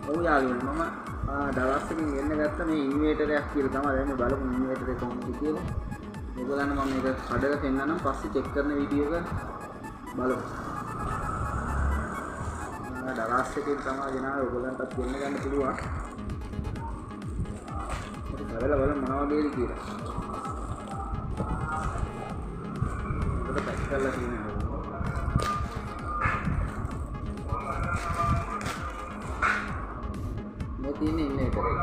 ඔව් යාළුවනේ, මම දවස් එකකින් ගෙන්න ගත්ත මේ ඉන්වර්ටර් එකක් කියලා තමයි. දැන් මේ බලමු ඉන්වර්ටර් එක කොහොමද කියලා. ඔයගොල්ලන්ට මම මේක කඩලා පෙන්නන්නම්, පස්සේ චෙක් කරන වීඩියෝ එක බලමු. දවස් එකකින් තමයි ගෙනාවේ, ඔයගොල්ලන්ටත් ගෙන්න ගන්න පුළුවන්. අපි කඩලා බලමු මොන වගේද කියලා. ඔකට පැක් කරලා තියෙනවා. මේ තියෙන්නේ ඉන්වර්ටර් එක.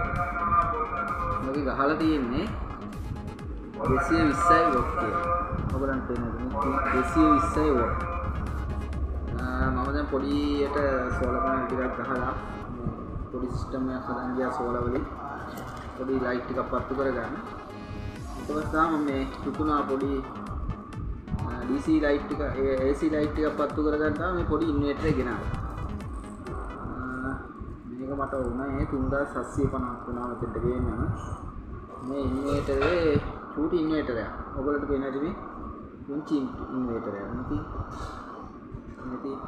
මේක ගහලා තියෙන්නේ 220 what කියලා. ඔයගොල්ලන්ට පේනවද? මේ 220 what. මම දැන් පොඩියට සෝලර් පැනල් ටිකක් ගහලා පොඩි සිස්ටම් එකක් හදන් ගියා සෝලර් වලින්. පොඩි ලයිට් ටිකක් පත්තු කරගන්න. ඊට පස්සේ තමයි මේ තුතුනා පොඩි DC light ටික, ඒ AC light ටිකක් පත්තු කරගන්න තමයි මේ පොඩි ඉන්වර්ටර් එක ගෙනාවේ. මේක මට වුණේ 3750ක් වුණා මෙතෙන්ට ගේන්නම. මේ ඉන්වර්ටර් එකේ චූටි ඉන්වර්ටර් එකක්. ඔයගොල්ලන්ට පේනවා ඇති මේ පුංචි ඉන්වර්ටර් එකක්. ඉතින්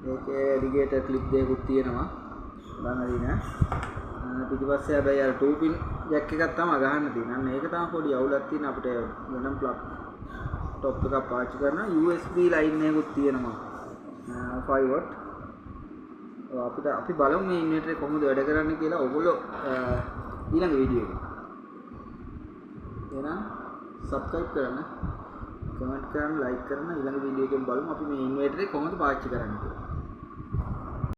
ඒකේ ඇලිගේටර් ක්ලිප් දෙකකුත් තියෙනවා. බලන්න දින. පිටිපස්සේ හැබැයි අර 2 pin jack එකක් තමයි ගහන්න තියෙන්නේ. අන්න ඒක තමයි පොඩි අවුලක් තියෙන අපිට වෙනම ප්ලග් টොප් එකක් පාවිච්චි කරනවා. USB line එකකුත් තියෙනවා. 5 watt. ඔව්, අපි බලමු මේ ඉන්වර්ටර් එක කොහොමද වැඩ කරන්නේ කියලා ඔයගොල්ලෝ ඊළඟ වීඩියෝ එකේ. එහෙනම් සබ්ස්ක්‍රයිබ් කරන්න, කමෙන්ට් කරන්න, ලයික් කරන්න. ඊළඟ වීඩියෝ එකෙන් බලමු අපි මේ ඉන්වර්ටර් එක කොහොමද පාවිච්චි කරන්නේ කියලා.